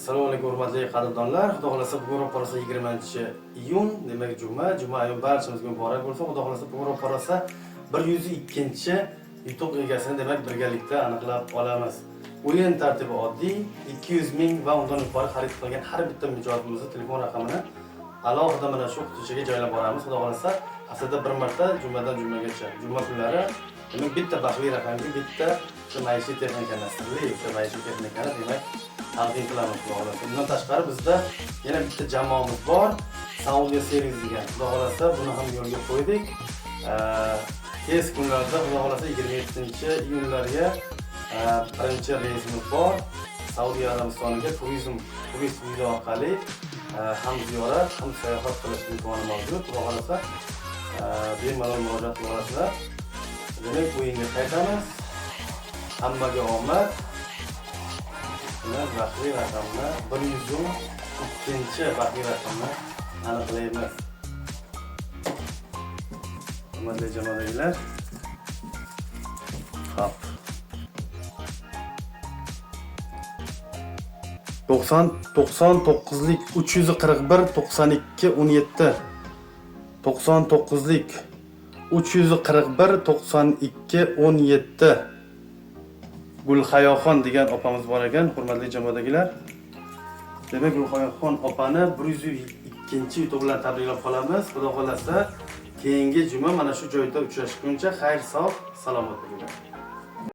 Assalomu alaykum, hurmatli qadrdonlar. Xudo xolasa, bugun ro'parasa 20-iyun, demak juma, juma ayni barchamizga muborak bo'lsin. Xudo xolasa, bugun ro'parasa 102-yutuq egasini demak birgalikda aniqlab olamiz. O'yin tartibi oddiy: 200 ming va undan yuqori xarid qilgan har bitta mijozimizni telefon raqamini alohida mana shu qutichaga joylab boramiz. Xudo xolasa, haftada bir marta, jumadan jumagacha, juma kunlari demak bitta baxtli raqamga bitta o'sha maishiy texnikani, sirli o'sha maishiy texnikani demak taqdim qilamiz, xudo xolasa. Bundan tashqari bizda yana bitta jamoamiz bor, Saudiya Series degan. Xudo xolasa, buni ham yo'lga qo'ydik. Tez kunlarda, xudo xolasa, 27-iyunlarga birinchi reysimiz bor. Saudiya Arabistoniga turizm, turist viza orqali ham ziyorat, ham sayohat qilish imkoni mavjud. Xudo xolasa, bemalol murojaat qila olasizlar. Demak, o'yinga qaytamiz. Hammaga omad. Mana baxtli raqamni, 102-baxtli raqamni aniqlaymiz. Hurmatli jamoadagilar. Hop. 99lik 341 92 17, 99lik 341 92 17. Gulhayoxon degan opamiz bor ekan, hurmatli jamoadagilar. Demak, Gulhayoxon opani 102-yutuq bilan tabriklab qolamiz. Xudo xolasa, keyingi juma mana shu joyda uchrashguncha xayr, sog', salomat bo'linglar.